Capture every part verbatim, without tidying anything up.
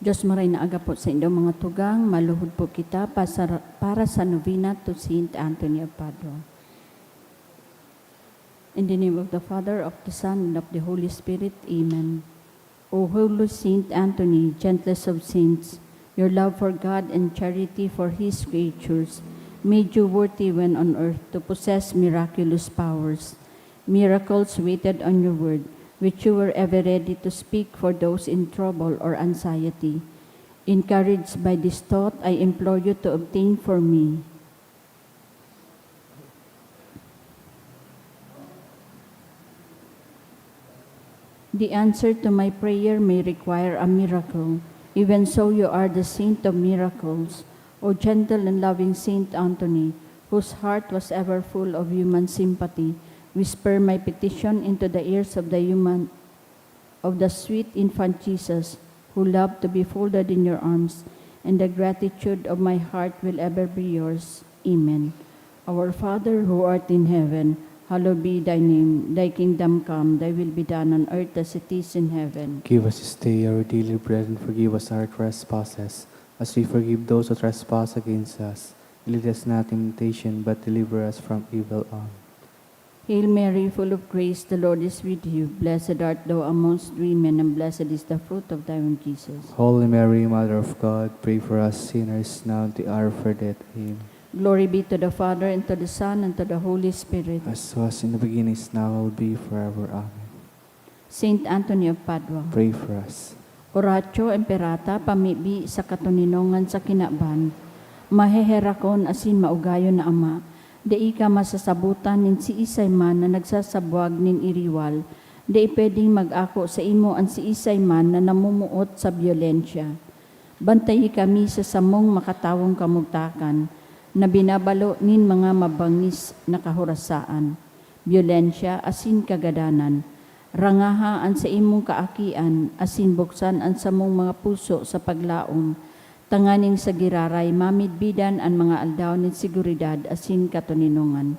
Diyos maray na aga po sa indong mga tugang, maluhod po kita pasar-, para sa novena to Saint Anthony of Padua. In the name of the Father, of the Son, and of the Holy Spirit. Amen. O holy Saint Anthony, gentlest of saints, your love for God and charity for His creatures made you worthy when on earth to possess miraculous powers. Miracles waited on your word, which you were ever ready to speak for those in trouble or anxiety. Encouraged by this thought, I implore you to obtain for me the answer to my prayer may require a miracle. Even so, you are the saint of miracles. O gentle and loving Saint Anthony, whose heart was ever full of human sympathy, whisper my petition into the ears of the human, of the sweet infant Jesus, who loved to be folded in your arms, and the gratitude of my heart will ever be yours. Amen. Our Father who art in heaven, hallowed be thy name. Thy kingdom come, thy will be done on earth as it is in heaven. Give us this day our daily bread, and forgive us our trespasses, as we forgive those who trespass against us. Lead us not in temptation, but deliver us from evil. Amen. Hail Mary, full of grace, the Lord is with you. Blessed art thou amongst women, and blessed is the fruit of thy womb, Jesus. Holy Mary, Mother of God, pray for us sinners, now and at the hour of our death. Amen. Glory be to the Father, and to the Son, and to the Holy Spirit. As was in the beginning, is now, will be, forever. Amen. Saint Anthony of Padua. Pray for us. Oratio Imperata, pamibi sa katoninongan sa kinaban, maheherakon asin maugayon na ama, dai ka masasabotan nin siisay man na nagsasabwag nin iriwal, dai pwedeng mag-ako saimo an siisay man na namumuot sa byolensya. Bantayi kami sa samong makatawong kamugtakan na binabalo nin mga mabangis na kahorasaan, byolensya asin kagadanan. Rangaha an saimong kaakian asin buksan an samong mga puso sa paglaom, tanganing sa giraray mamidbidan an mga aldaw nin seguridad asin katoninongan.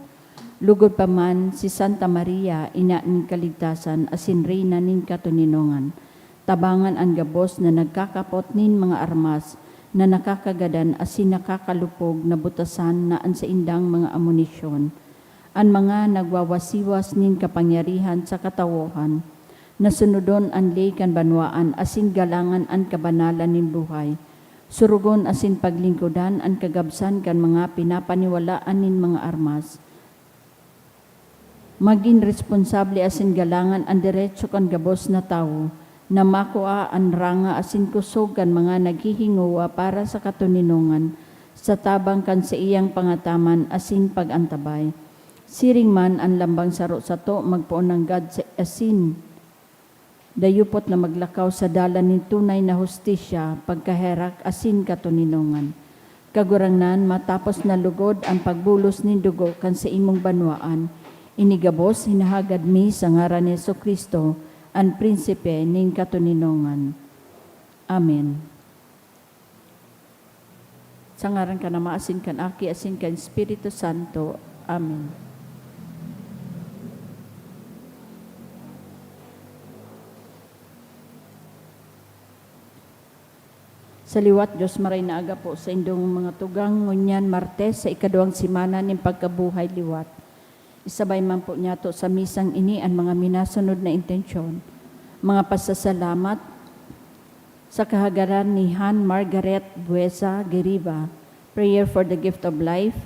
Lugod pa man si Santa Maria, Ina nin Kaligtasan asin Reyna nin Katoninongan, tabangan an gabos na nagkakapot nin mga armas na nakakagadan asin nakakalupog na butasan na an saindang mga amunisyon. An mga nagwawasiwas nin kapangyarihan sa katawohan, na sunodon an ley kan banwaan asin galangan an kabanalan nin buhay, surugon asin paglingkodan an kagabsan kan mga pinapaniwalaan nin mga armas. Magin responsable asin galangan an deretso kan gabos na tawo, na makua an ranga asin kusog kan mga naghihingowa para sa katoninongan, sa tabang kan saiyang pangataman asin pag-antabay. Siring man an lambang saro sato magpoon nanggad sa asin dayupot na maglakaw sa dalan nin tunay na hustisya, pagkaherak asin katoninongan. Kagurangnan, matapos na lugod an pagbulos nin dugo kan saimong banwaan, ini gabos hinahagad mi sa ngaran ni Jesu-Cristo, an Prinsipe nin katoninongan. Amen. Sa ngaran kan Ama, asin kan Aki, asin kan Espiritu Santo. Amen. Sa liwat, Diyos maray na aga po sa indong mga tugang, ngunyan Martes, sa ikaduwang semana nin pagkabuhay liwat. Isabay man po niyato sa misang ini an mga minasunod na intensyon. Mga pasasalamat sa kahagaran ni Han Margaret Buesa Geriba, prayer for the gift of life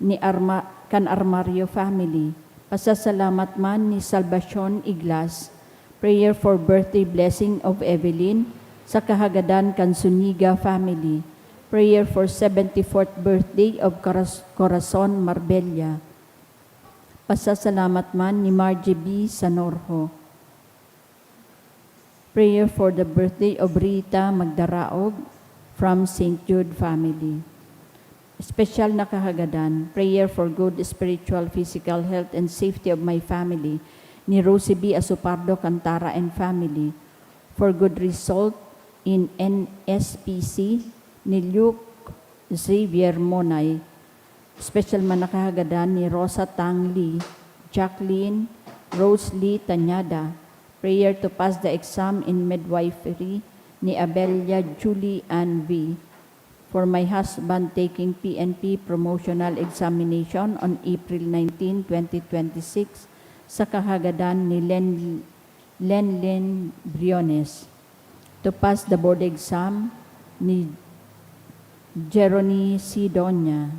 ni Arma-, kan Armario family. Pasasalamat man ni Salvacion Iglas, prayer for birthday blessing of Evelyn, sa kahagadan kan Zuniga family. Prayer for seventy-fourth birthday of Coraz-, Corazon Marbella. Pasasalamat man ni Margie B Sanorjo. Prayer for the birthday of Rita Magdaraog from Saint Jude family. Special na kahagadan, prayer for good spiritual, physical health and safety of my family, ni Rosie B Asopardo Cantara and family, for good result in N S P C, ni Luke Xavier Monay. Special man na kahagadan ni Rosa Tang Lee, Jacqueline Rose Lee Tañada, prayer to pass the exam in midwifery ni Abelia Julie Ann V. For my husband taking P N P promotional examination on April nineteen, twenty twenty-six, sa kahagadan ni Len-, Lenlen Briones. To pass the board exam ni Jerony Sidonia.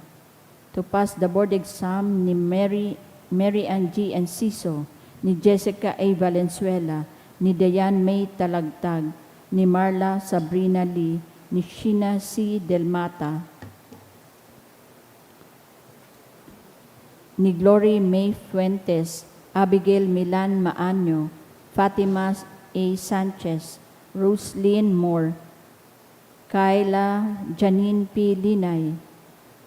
To pass the board exam ni Mary, Mary Ann G. Enciso, ni Jessica A. Valenzuela, ni Diane May Talagtag, ni Marla Sabrina Lee, ni Sheena C. Delmata, ni Glory May Fuentes, Abigail Milan Maanyo, Fatima A. Sanchez, Roselyn Moore, Kayla Janine P. Linay.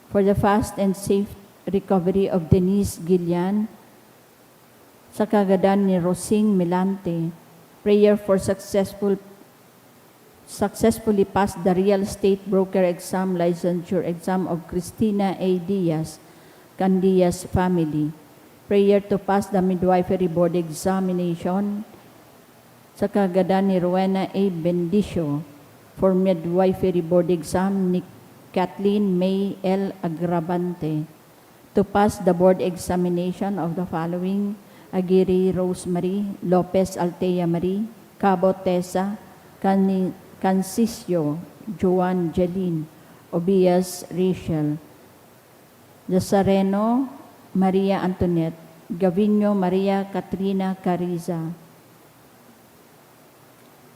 For the fast and safe recovery of Denise Gillian, sa kahagadan ni Rosing Milante. Prayer for successful, successfully pass the real estate broker exam, licensure exam of Christina A. Diaz, kan Diaz family. Prayer to pass the midwifery board examination, sa kahagadan ni Rowena A. Bendicio, for midwifery board exam ni Kathleen May L. Agravante. To pass the board examination of the following: Aguirre Rosemary, Lopez Altea Marie, Cabo Tessa, Cani-, Cancicio Joan Jeline, Obias Rachel, Lazareno Maria Antoinette, Gavino Maria Katrina Cariza.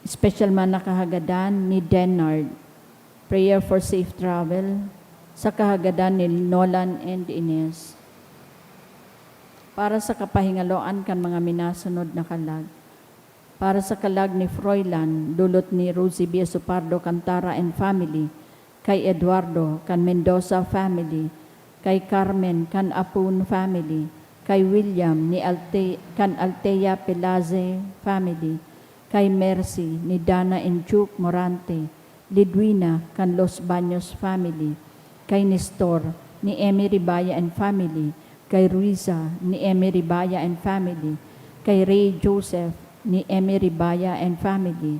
Special man na kahagadan ni Denard. Prayer for safe travel sa kahagadan ni Nolan and Ines. Para sa kapahingaloan kan mga minasunod na kalag. Para sa kalag ni Froilan, dulot ni Rosie Bieso Pardo Cantara and family, kay Eduardo kan Mendoza family, kay Carmen kan Apun family, kay William ni Alte-, kan Altea Pelaze family, kay Mercy ni Dana and Duke Morante, Lidwina kan Los Baños family, kay Nestor ni Emmy Ribaya and family, kay Ruiza ni Emmy Ribaya and family, kay Ray Joseph ni Emmy Ribaya and family,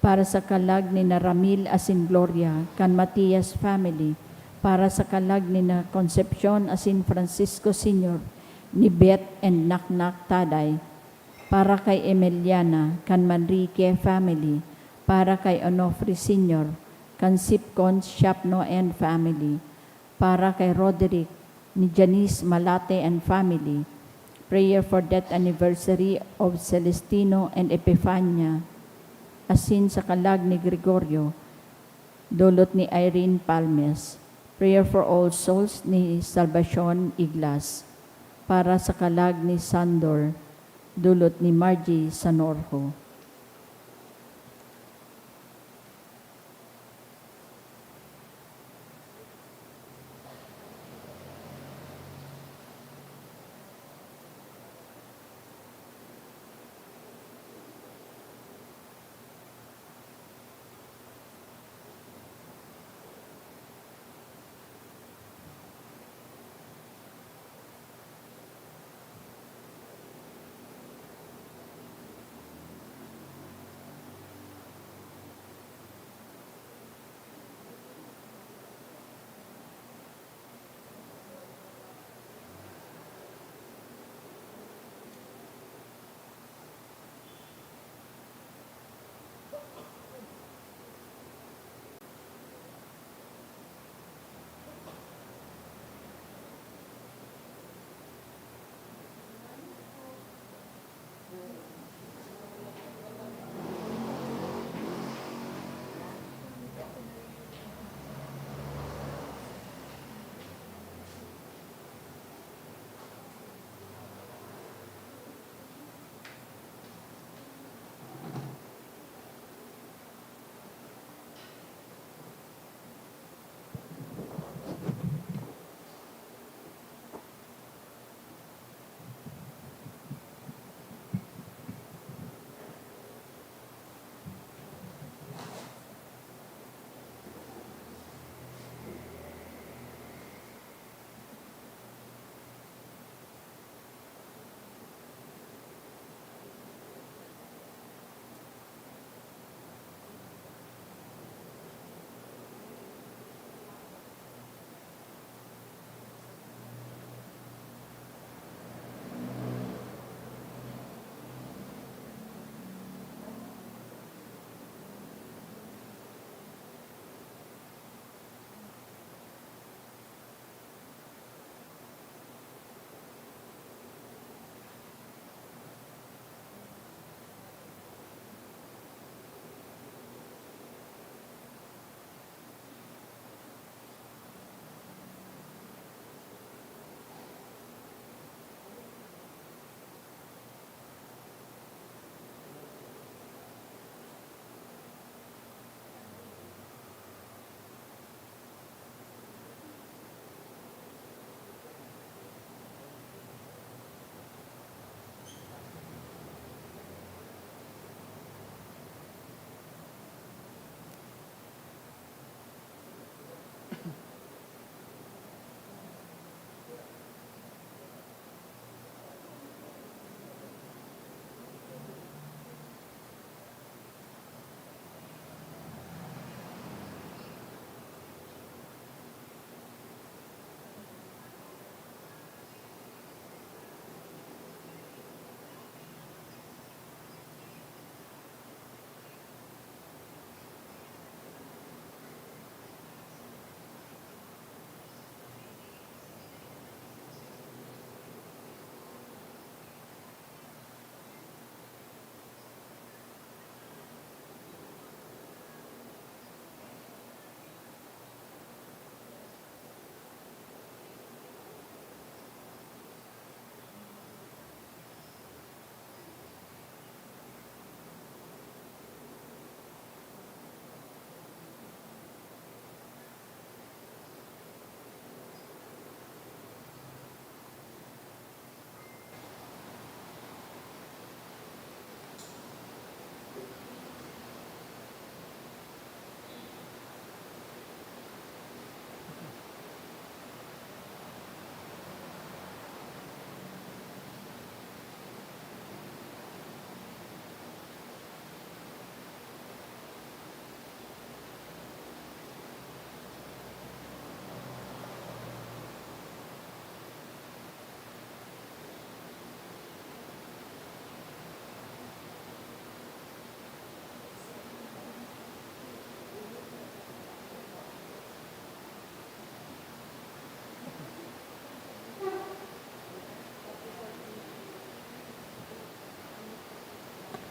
para sa kalag ni na Ramil asin Gloria kan Matias family, para sa kalag ni na Concepcion asin Francisco Senior ni Beth and Naknak Taday, para kay Emiliana kan Manrique family, para kay Onofre Senior kan Sipcon Shapno and family, para kay Roderick ni Janice Malate and family, prayer for death anniversary of Celestino and Epifania, asin sa kalag ni Gregorio, dulot ni Irene Palmes, prayer for all souls ni Salvacion Iglas, para sa kalag ni Sandor, dulot ni Margie Sanorjo.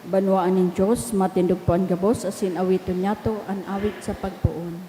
Banwaan nin Dios, matindog po an gabos, asin awiton niyato an awit sa pagpoon.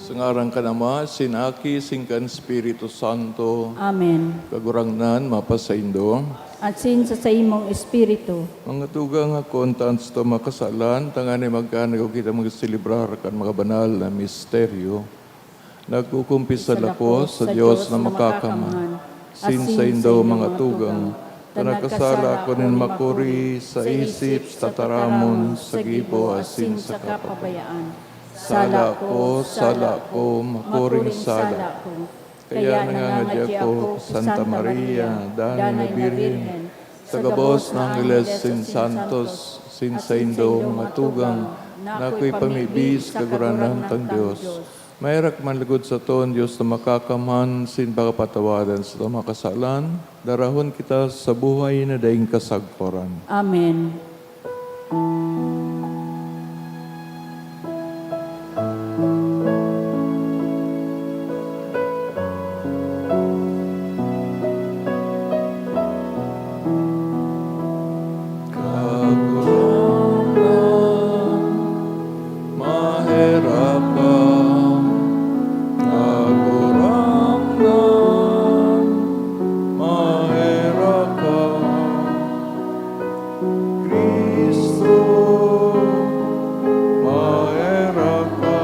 Sa ngaran kan Ama, sin Aki, sin kan Espiritu Santo. Amen. Kagurangnan, mapasaindo. Asin sa saimong espiritu. Mga tugang, ako an taon sa makasalan, tanganing magkanay ko kita magselebrar kan mga banal na misteryo. Nagkukumpisal ako sa Dios na makakamhan, sin saindo mga tugang, ta nagkasala ako nin makuri sa isip, sa tataramon, sa gibo, asin sa kapabayaan. Sala ko, sala ko, makuring sala ko. Kaya nangangadya ako, Santa Maria, Danay na Birhen, sa gabos na angheles sin santos, sin saindo mga tugang, na akoy pamibi sa Kagurangnan tang Dios. Maherak man lugod saton, Dios na makakamhan, sin pakapatawadan sa mga kasalan, darahon kita sa buhay na daing kasagkoran. Amen. Kagurangnan, maherak ka. Kagurangnan, maherak ka. Cristo, maherak ka.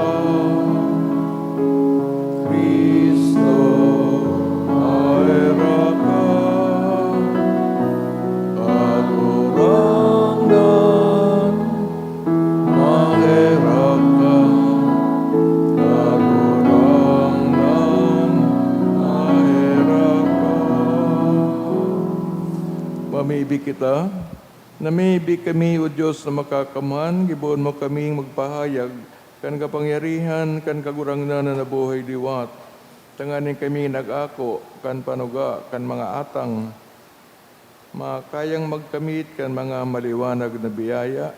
Cristo, maherak ka. Kagurangnan, maherak ka. Kagurangnan, maherak ka. Mamibi kita. Namibi kami, O Dios na makakamhan, gibohon mo kaming magpahayag kan kapangyarihan kan Kagurangnan na nabuhay liwat, tanganing kami nag-ako kan panuga kan mga atang, makayang magkamit kan mga maliwanag na biyaya.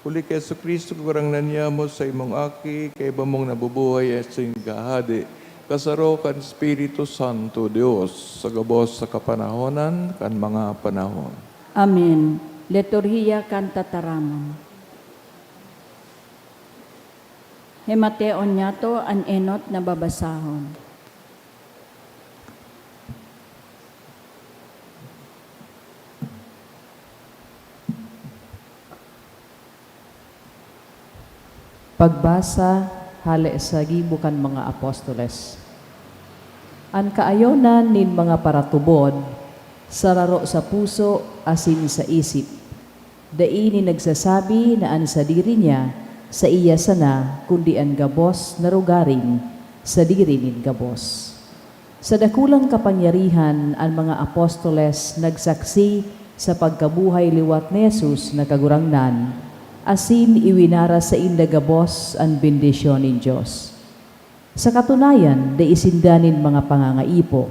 Huli ki Jesu-Cristo, Kagurangnan niamo, sa imong Aki, kaiba mong nabubuhay asin naghahade, kasaro kan Espiritu Santo, Dios, sa gabos sa kapanahonan kan mga panahon. Amen. Liturhiya kan Tataramon. Himateon niyato an enot na babasahon. Pagbasa hale sa gibo kan mga apostoles. An kaayonan nin mga paratubod sararo sa puso asin sa isip. Dai nin nagsasabi na an sadiri niya saiya sana, kundi an gabos narogaring sadiri nin gabos. Sa dakulang kapangyarihan, an mga apostoles nagsaksi sa pagkabuhay liwat ni Jesus na Kagurangnan, asin iwinara sainda gabos an bendisyon nin Dios. Sa katunayan, dai sinda nin mga pangangaipo.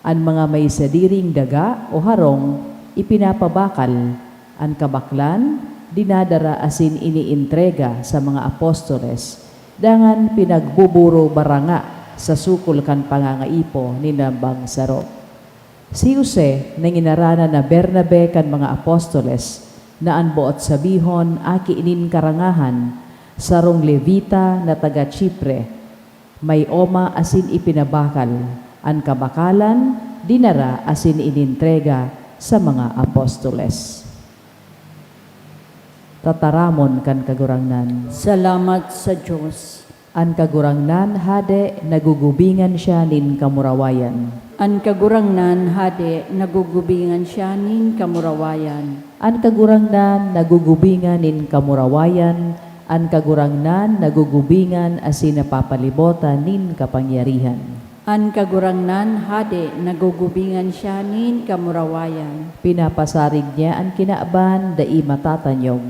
An mga may sadiring daga o harong, ipinapabakal, an kabaklan, dinadara asin inientrega sa mga apostoles, dangan pinagbuburo-baranga sa sukol kan pangangaipo nin lambang saro. Si Jose, na nginaranan na Bernabe kan mga apostoles, na an boot sabihon, aki nin karangahan, sarong Levita na taga Chipre, may oma asin ipinabakal, an kabakalan dinara asin inintrega sa mga apostoles. Tataramon kan Kagurangnan. Salamat sa Dios. An Kagurangnan Hade, nagugubingan siya nin kamurawayan. An Kagurangnan Hade, nagugubingan siya nin kamurawayan. An Kagurangnan nagugubingan nin kamurawayan, an Kagurangnan nagugubingan asin napapalibotan nin kapangyarihan. An Kagurangnan Hade, nagugubingan siya nin kamurawayan. Pinapasarig niya an kinaban, dai matatanyog.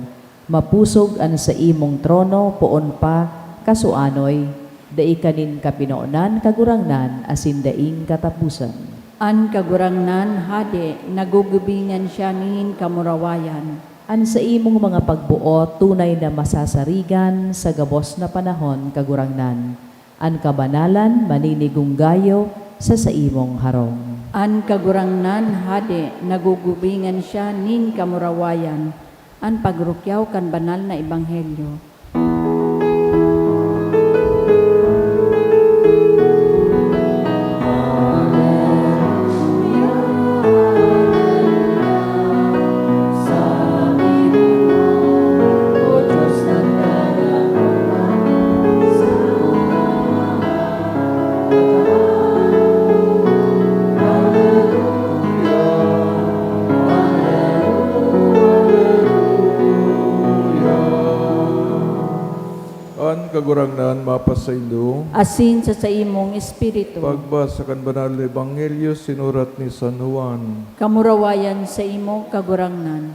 Mapusog an saimong trono poon pa kasuanoy, dai ka nin kapinonan, Kagurangnan, asin daing kataposan. An Kagurangnan Hade, nagugubingan siya nin kamurawayan. An saimong mga pagboot tunay na masasarigan sa gabos na panahon, Kagurangnan. An kabanalan maninigunggayo sa saimong harong. An Kagurangnan Hade, nagugubingan siya nin kamurawayan. An pagrukyaw kan banal na ebanghelyo. An Kagurangnan mapasaindo. Asin sa saimong espiritu. Pagbasa kan Banal na Ebanghelyo sinurat ni San Juan. Kamurawayan saimo, Kagurangnan.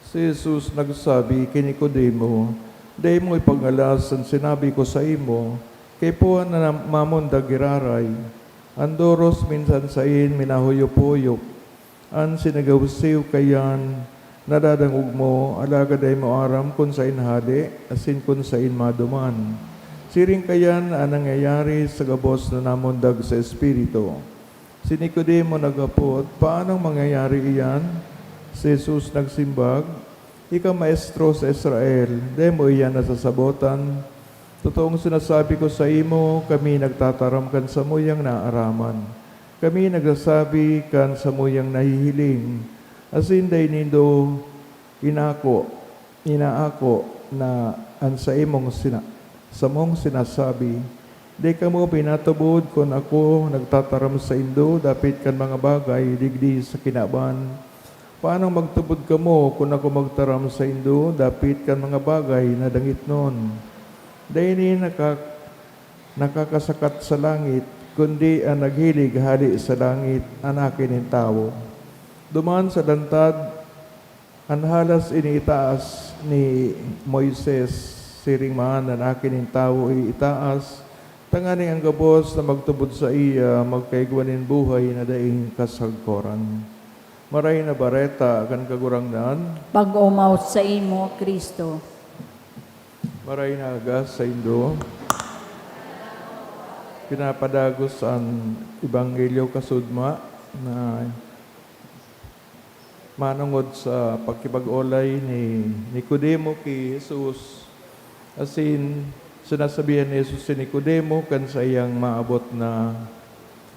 Si Jesus nagsabi ki Nicodemo, "Dai mo ipagngalas an sinabi ko saimo, kaipuhan na mamundag giraray. An doros minsan saen minahuyop-huyop. An sinigawsiw kaiyan nadadangog mo, alagad dai mo aram kun saen hale asin kun saen maduman. Siring kaiyan an nangyayari sa gabos na namundag sa Espiritu." Si Nicodemo naghapot, "Paanong mangyayari iyan?" Si Jesus nagsimbag, "Ika maestro sa Israel, dai mo iyan nasasabotan? Totoong sinasabi ko saimo, kami nagtataram kan samuyang naaraman. Kami nagsasabi kan samuyang nahihiling, asin dai nindo inako, inaako na an saimong sina-, samong sinasabi. Dai kamo pinatubod kun ako nagtataram saindo dapit kan mga bagay digdi sa kinaban. Paanong magtubod kamo kun ako magtaram saindo dapit kan mga bagay na dangitnon? Dai ini naka-, nakakasakat sa langit, kundi an naghilig hale sa langit, an Aki nin Tawo. Duman sa lantad, an halas ini itaas ni Moises, siring man an Aki nin Tawo iitaas, tanganing an gabos na magtubod saiya magkaigwa nin buhay na daing kasagkoran." Maray na Bareta kan Kagurangnan. Pag-omaw saimo, Cristo. Maray na aga saindo. Pinapadagos an Ebanghelyo kasudma na manongod sa pagkipag-olay ni Nicodemo ki Jesus. Asin, sinasabihan ni Jesus si Nicodemo kan saiyang maabot na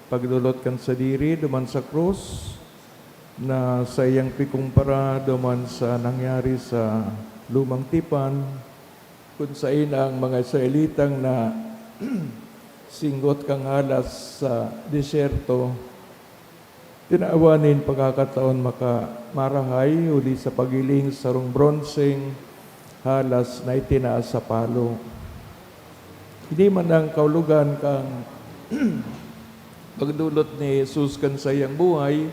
pagdolot kan sadiri duman sa krus, na saiyang pikumpara duman sa nangyari sa lumang tipan, kun saen ang mga Israelitang nasinggot kan halas sa desierto, tinawan nin pagkakataon maka-, marahay huli sa paghiling sa sarong bronseng halas na itinaas sa palo. Ini man ang kahulogan kan pagdolot ni Jesus kan saiyang buhay,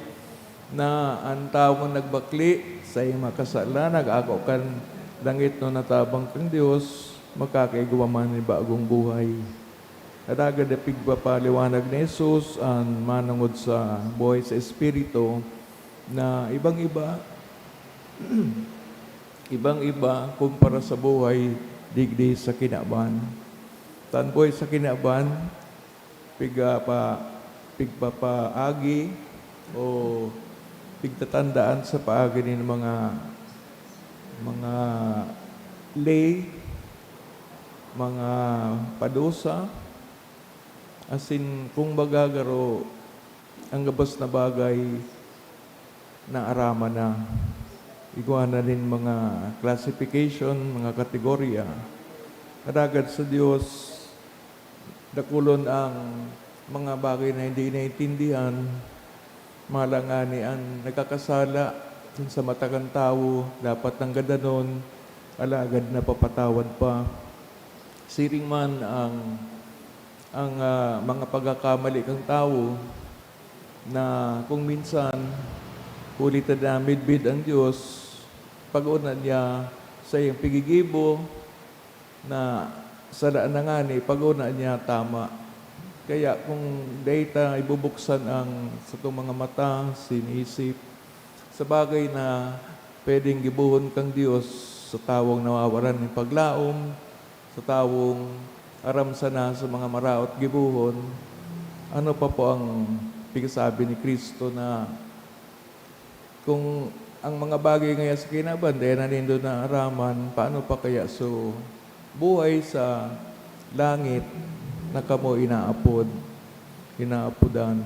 na an tawong nagbakle sa saiyang mga kasalan, nag-ako kan langitnon na tabang kan Dios, makakaigwa man nin bagong buhay. Alagad pigpapaliwanag ni Jesus an manongod sa buhay sa Espiritu na ibang-iba, ibang-iba kumpara sa buhay digdi sa kinaban. Ta an buhay sa kinaban, pigpa-, pigpapaagi o pigtatandaan sa paagi nin mga, mga ley, mga padusa, asin kung baga garo ang gabos na bagay naaraman na. Igwa na nin mga classification, mga kategorya. Alagad sa Dios, Dakulon ang mga bagay na hindi naintindihan, mahalang ngani an nagkakasala kun sa mata kan tawo dapat nang gadanon, alagad napapatawad pa. Siring man ang, ang, ah, mga pagkakamali kan tawo na kung minsan, huli ta na midbid ang Dios, pag-una niya saiyang pigigibo, na sala na ngani, pag-una niya tama. Kaya kung dai ta ibubuksan ang satong mga mata, siniisip, sa bagay na pwedeng gibohon kang Dios sa tawong nawawalan nin paglaom, sa tawong aram sana sa mga maraot gibohon, ano pa po ang pigsabi ni Cristo na kung ang mga bagay ngaya sa kinaban, dai na nindo naaraman, paano pa kaya so buhay sa langit na kamo inaapod, inaapodan?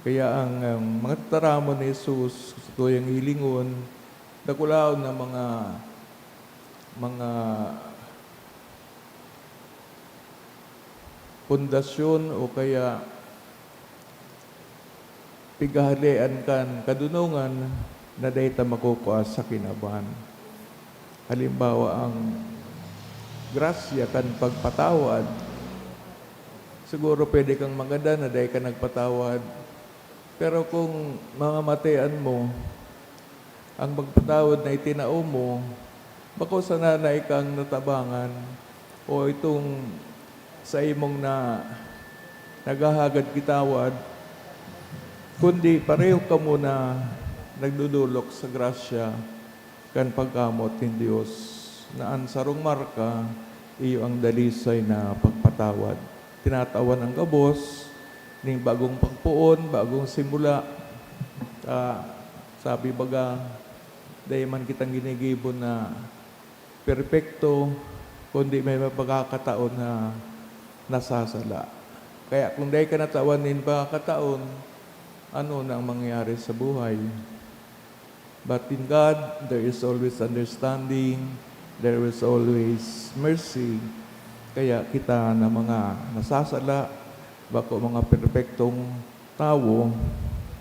Kaya ang, ang mga tataramon ni Jesus, gusto yang hilingon, dakulaon na mga, mga pundasyon o kaya pighahalean kan kadunongan na dai ta makukua sa kinaban. Halimbawa, ang grasya kan pagpatawad. Siguro pwede kang maganda na dai ka nagpatawad. Pero kung mamamatean mo, ang pagpatawad na itinao mo, bako sana na ikang natabangan o itong sa imong na naghahagad gitawad, kundi pareho kamo na nagdodolok sa grasya kan pagkamot nin Dios, na an sarong marka iyo ang dalisay na pagpatawad. Tinatawan ang gabos ning bagong pagpoon, bagong simula. Ah, sabi baga, dai man kitang ginigibo na perpekto, kundi may mga pagkakataon na nasasala. Kaya kung dai ka natawan nin pagkakataon, ano na ang mangyayari sa buhay? But in God, there is always understanding, there is always mercy. Kaya kita na mga nasasala, bako mga perpektong tawo,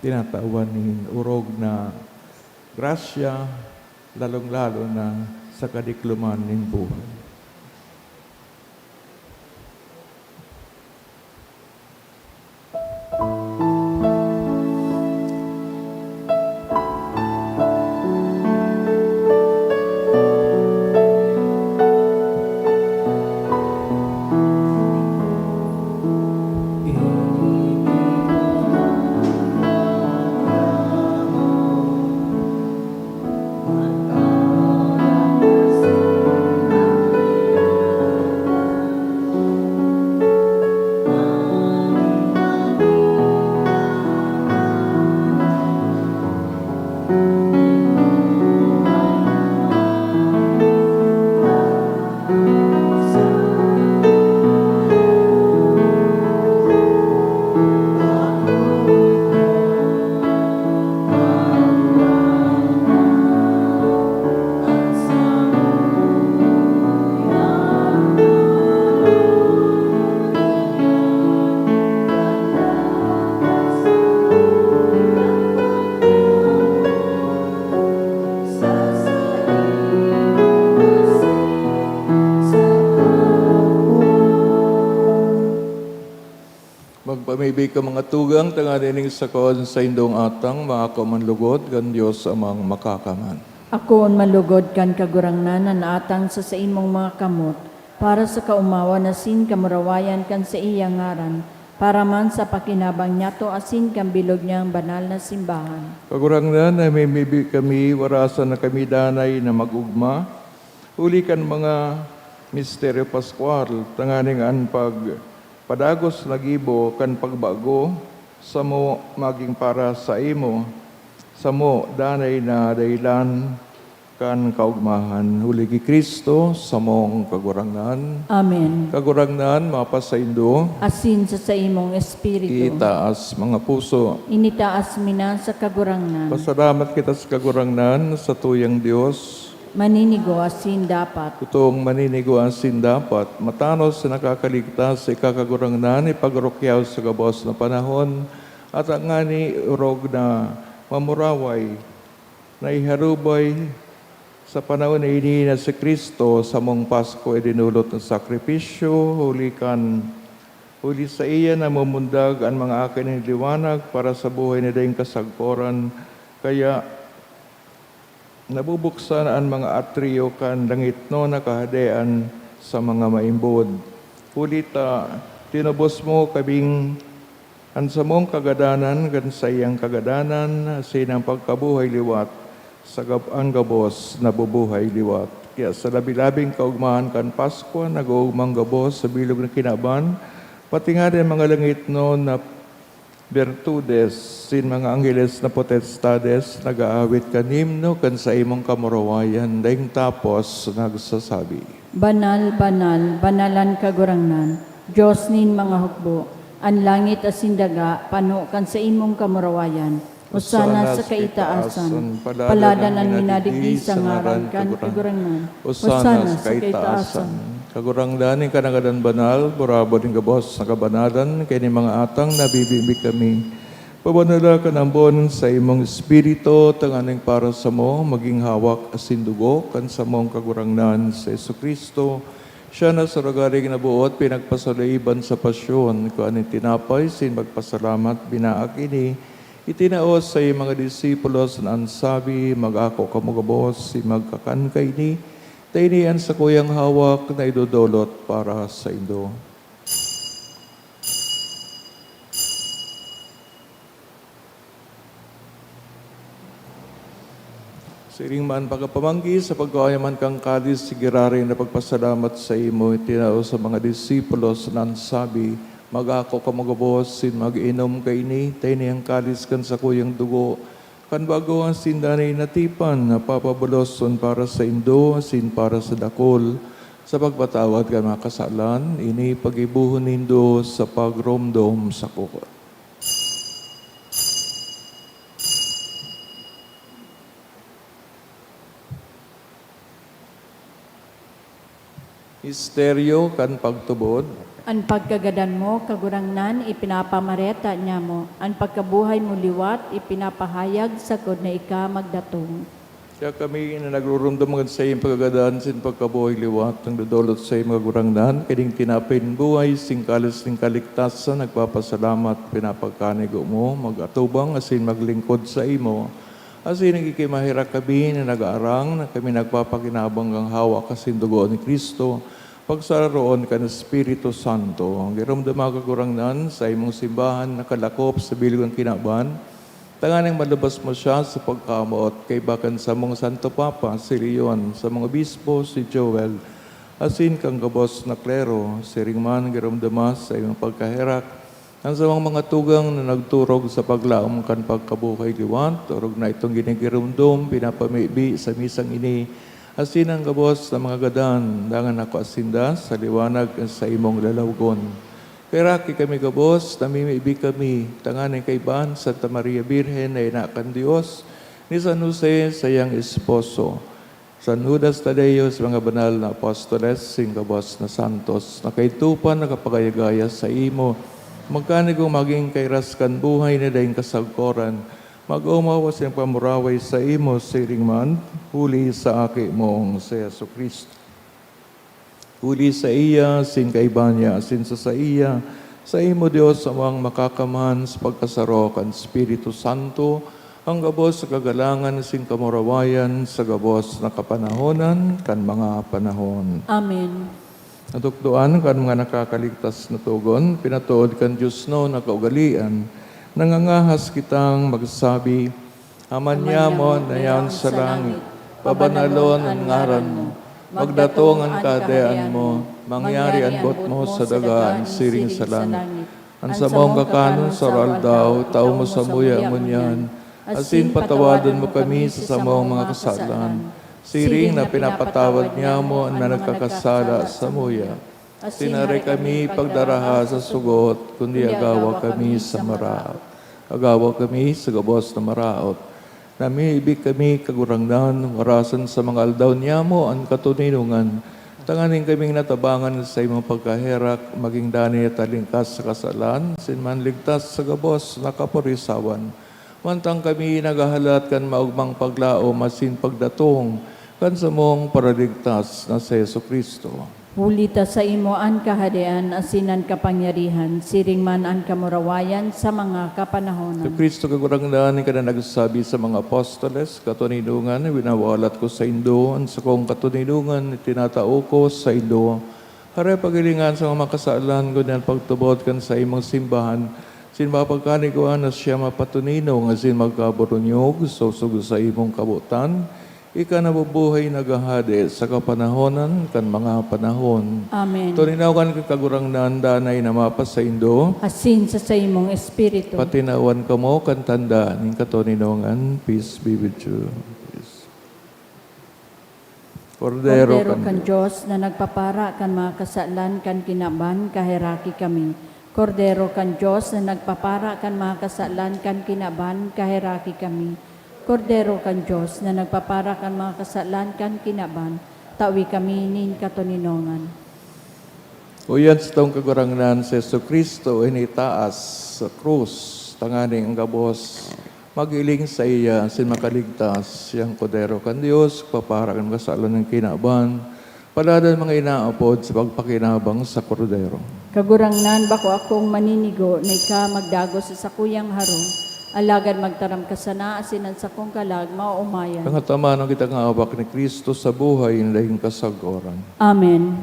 tinatawan nin orog na grasya, lalong-lalo na sa kadikloman nin buhay. Magpamibi ka, mga tugang, tanganing ning sakon saindong atang, maako man lugod kan Dios Amang Makakaman. Akoon man lugod kan Kagurangnan an atang sa saimong mga kamot, para sa kaomawan asin kamurawayan kan saiyang ngaran, para man sa pakinabang niyato asin kan bilog niyang banal na simbahan. Kagurangnan, namimibi kami, warasan na kami danay na mag-ogma, huli kan mga misteryo paskwal, tanganing an pagpadagos na gibo kan pagbago samo magin para saimo, samo danay na dahelan kan kaogmahan. Huli ki Cristo, samong Kagurangnan. Amen. Kagurangnan, mapasaindo. Asin sa saimong espiritu. Itaas mga puso. Initaas mi na sa Kagurangnan. Pasalamat kita sa Kagurangnan, sa tuyang Dios. Maninigo asin dapat. Totoong maninigo asin dapat, matanos na nakakaligtas, ika Kagurangnan, ipagrukyaw sa gabos na panahon, at ngani orog na mamuraway, na iharubay sa panahon na ini na si Cristo, samong Pasko, idinolot na sakripisyo, huli kan, huli saiya namumundag an mga aki nin liwanag para sa buhay na daing kasagkoran. Kaya, nabubuksan an mga atriyo kan langitnon na kahadean sa mga maimbod. Huli ta, tinubos mo kaming an samong kagadanan kan saiyang kagadanan, asin an pagkabuhay liwat sa gab-, an gabos nabubuhay liwat. Kaya sa labi-labing kaogmahan kan Paskwa, nag-oogmang gabos sa bilog na kinaban, pati ngani an mga langitnon na bertudes, sin mga angheles na potestades, nag-aawit kan himno kan saimong kamurawayan, daing tapos nagsasabi, "Banal, banal, banal an Kagurangnan, Dios nin mga hukbo. An langit asin daga pano kan saimong kamurawayan. Hosanna sa kaitaasan. Paladan an minadigdi sa ngaran kan Kagurangnan. Hosanna sa kaitaasan." Kagurangnan, ika na ngadan banal, burabod nin gabos na kabanalan, kaini mga atang nabibibi kami. Pabanala kan ambon sa imong Espiritu, tanganing para samo magin hawak asin dugo kan samong Kagurangnan, si Jesu-Cristo. Siya na sa ragaring naboot, pinagpasaliiban sa pasyon, kua nin tinapay, sin magpasalamat, binaak ini, itinao sa iyang mga disipulos, na an sabi, "Mag-ako kamo gabos, sin magkakan kaini, ta ini an sakuyang hawak na idodolot para saindo." Siring man pagkapamanggi, sa pagkaoyaman kan kalis, giraray na pagpasalamat saimo, itinao sa mga disipulos, na an sabi, "Mag-ako kamo gabos, sin mag-inom kaini, ta ini an kalis kan sakuyang dugo, kan bago asin danay na tipan, na papabaloson para saindo asin para sa dakul, sa pagpatawad kan mga kasalan. Ini paggibohon nindo sa pagromdom sako." Misteryo kan pagtubod. An pagkagadan mo, Kagurangnan, ipinapamareta niamo. An pagkabuhay mo liwat, ipinapahayag sagkod na ika magdatong. Kaya kami na nagrurumdom kan saiyang pagkagadan sin pagkabuhay liwat, nagdodolot saimo, Kagurangnan, kaning tinapay nin buhay, sin kalis nin kaligtasan, nagpapasalamat, pinapagkanigo mo, mag-atubang asin maglingkod saimo. Asin nagkikimaherak kami na nag-aarang na kami nagpapakinabang kan hawak asin dugo ni Cristo, pagsararoon kan Espiritu Santo. Giromdoma, Kagurangnan, saimong simbahan nakalakop sa bilog kan kinaban, tanganing malubos mo siya sa pagkamoot, kaiba kan samong Santo Papa, si Leon, samong obispo, si Joel, asin kan gabos na klero. Siring man, giromdoma saimong pagkaherak an samong mga tugang na nagturog sa paglaom kan pagkabuhay liwat, orog na itong ginigiromdom, pinapamibi sa misang ini, asin an gabos na mga gadan, dangan nakua sinda sa liwanag kan saimong lalawgon. Kaheraki kami gabos, namimibi kami, tanganing kaiba ni Santa Maria Birhen na ina kan Dios, ni San Jose, saiyang esposo, San Judas Tadeo, sa mga banal na apostoles, sin gabos na santos, na kaidto pa nakapagaya-gaya saimo, magkanigong magin kairas kan buhay na daing kasagkoran, mag-omaw asin pamuraway saimo siring man, huli sa Aki mong si Jesu-Cristo. Huli saiya, asin kaiba niya, asin sa saiya, saimo, Dios Amang Makakamhan, sa pagkasaro kan Espiritu Santo, an gabos na kagalangan asin kamurawayan sa gabos na kapanahonan kan mga panahon. Amen. Natukdoan kan mga nakakaligtas na togon, pinatood kan diosnon na kaugalean, nangangahas kitang magsabi, Ama niamo na yaon sa langit, pabanalon an ngaran mo. Magdatong an Kahadean mo. Mangyari an boot mo sa daga, siring sa langit. An samong kakanon sa aroaldaw, itao mo samuya ngunyan, asin patawadon mo kami sa samong mga kasalan, siring na pinapatawad niamo an mga nagkakasala samuya. Asin hari kami pagdaraha sa sugot, kundi agawa kami sa maraot. Agawa kami sa gabos na maraot. Namibi kami, Kagurangnan, warasan sa mga aldaw niyamo an katoninongan, tanganing kaming natabangan sa imong pagkaherak, maging danay at talingkas sa kasalan, asin manligtas sa gabos na kaporisawan. Mantang kami naghahalat kan maogmang paglaom asin pagdatong kan samong Paraligtas na si Jesu-Cristo. Huli ta saimo an kahadean asin an kapangyarihan, siring man an kamurawayan sa mga kapanahonan. Si Cristo Kagurangnan, ika na nagsabi sa mga apostoles, "Katoninongan, winawalat ko saindo, an sakong katoninongan itinatao ko saindo." Hare, paghilingan sa mga kasalan, kundi an pagtubod kan saimong simbahan, asin mapagkanigwaan na siya mapatoninong asin magkaburunyog, sosog sa imong kabotan, ika na bubuhay naghahade sa kapanahonan kan mga panahon. Amen. Toninongan kan Kagurangnan, danay na mapasaindo. Asin sa saimong espiritu. Patinawan kamo kan tanda nin katoninongan. Peace be with you. Peace. Kordero Kordero kan kan Dios. Dios na nagpapara kan mga kasalan kan kinaban, kaheraki kami. Kordero kan Dios na nagpapara kan mga kasalan kan kinaban, kaheraki kami. Kordero kan Dios na nagpapara kan mga kasalan kan kinaban, tawi kami nin katoninongan. Uyan satong Kagurangnan si Jesu-Cristo initaas sa krus, tanganing ang gabos maghiling saiya asin makaligtas. Siyang Kordero kan Dios, papara kan kasalan kan kinaban, paladan mga inaapod sa pagpakinabang sa Kordero. Kagurangnan, bako akong maninigo na ika magdagos sa sakuyang harong, alagad magtaram ka sana asin an sakong kalag maoomayan. Kangataman kita nga abak ni Cristo sa buhay na daing kasagkoran. Amen.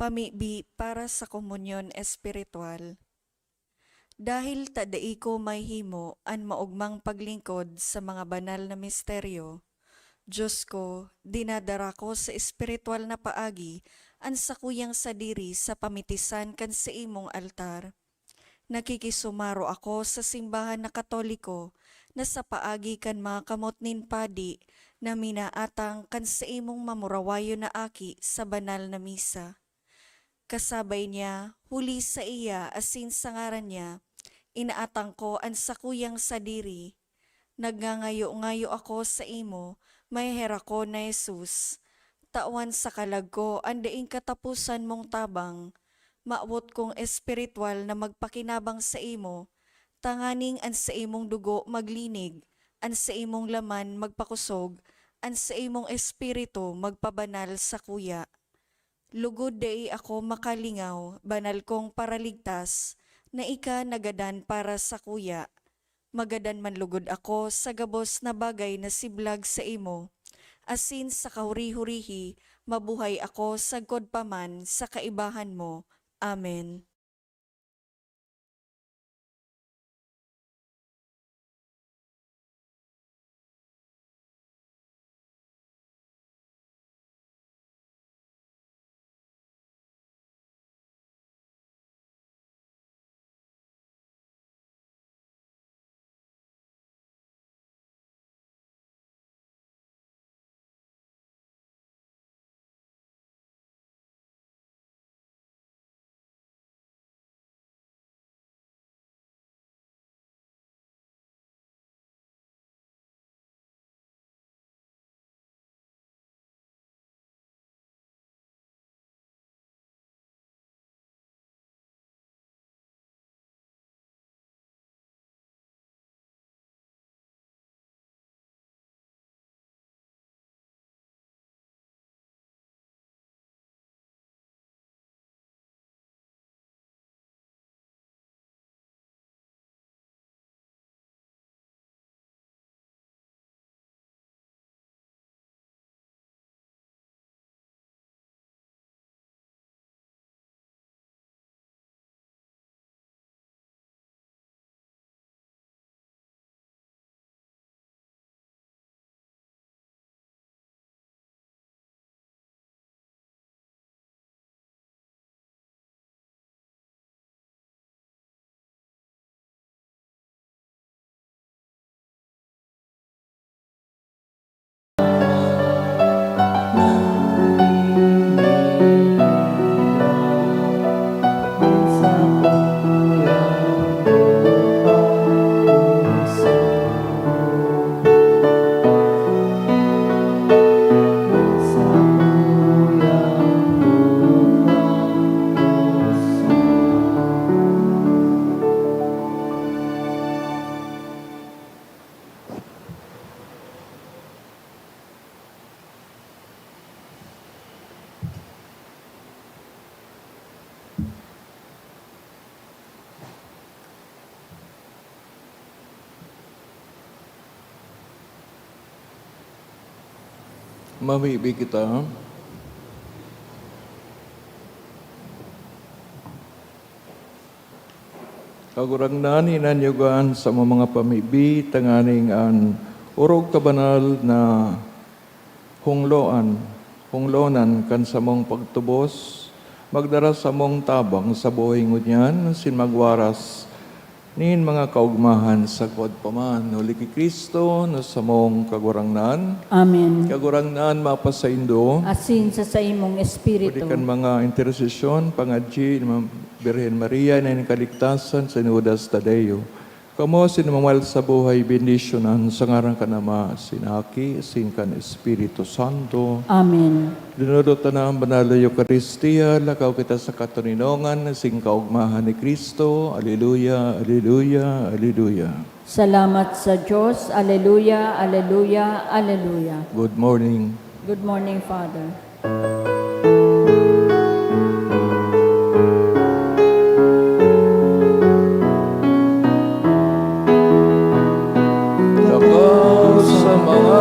Pamibi para sa komunyon espiritual. Dahil ta dai ko mahihimo an maogmang paglingkod sa mga banal na misteryo, Dios ko, dinadara ko sa espiritual na paagi an sakuyang sadiri sa pamitisan kan saimong altar. Nakikisumaro ako sa simbahan na Katoliko na sa paagi kan mga kamot nin padi na minaatang kan saimong mamurawayon na aki sa banal na misa. Kasabay niya, huli saiya asin sa ngaran niya, inaatang ko an sakuyang sadiri. Nagngangayo-ngayo ako saimo, maheherakon na Jesus, tawan sa kalag ko an daing kataposan mong tabang. Mawot kong espiritual na magpakinabang saimo, tanganing an saimong dugo maglinig, an saimong laman magpakosog, an saimong espiritu magpabanal sakuya. Lugod dai ako makalingaw, banal kong Paraligtas, na ika nagadan para sakuya. Magadan man lugod ako sa gabos na bagay na siblag saimo, asin sa kahuri-hurihi mabuhay ako sagkod pa man sa kaibahan mo. Amen. Mamibi kita. Kagurangnan, hinanyugan sa mga pamibi, tanganing an orog kabanal na hungloan, hunglonan kan samong pagtubos, magdara samong tabang sa buhay ngunyan, sin magwaras nin mga kaogmahan sagkod pa man. Huli ki Cristo na samong Kagurangnan. Amen. Kagurangnan, mapasaindo. Asin sa saimong espiritu. Pwede kan mga intersesyon, pangadyi ni Birhen Maria na nin kaligtasan sa Judas Tadeo. Kamo sin mamawal sa buhay, bendisyonan sa ngaran kan Ama, sin Aki, sin kan Espiritu Santo. Amen. Dinodot ta na an banal na Eukaristia, lakaw kita sa katoninongan sin kaogmahan ni Cristo. Aleluya, aleluya, aleluya. Salamat sa Diyos. Aleluya, aleluya, aleluya. Good morning. Good morning, Father. Lakaw sa mga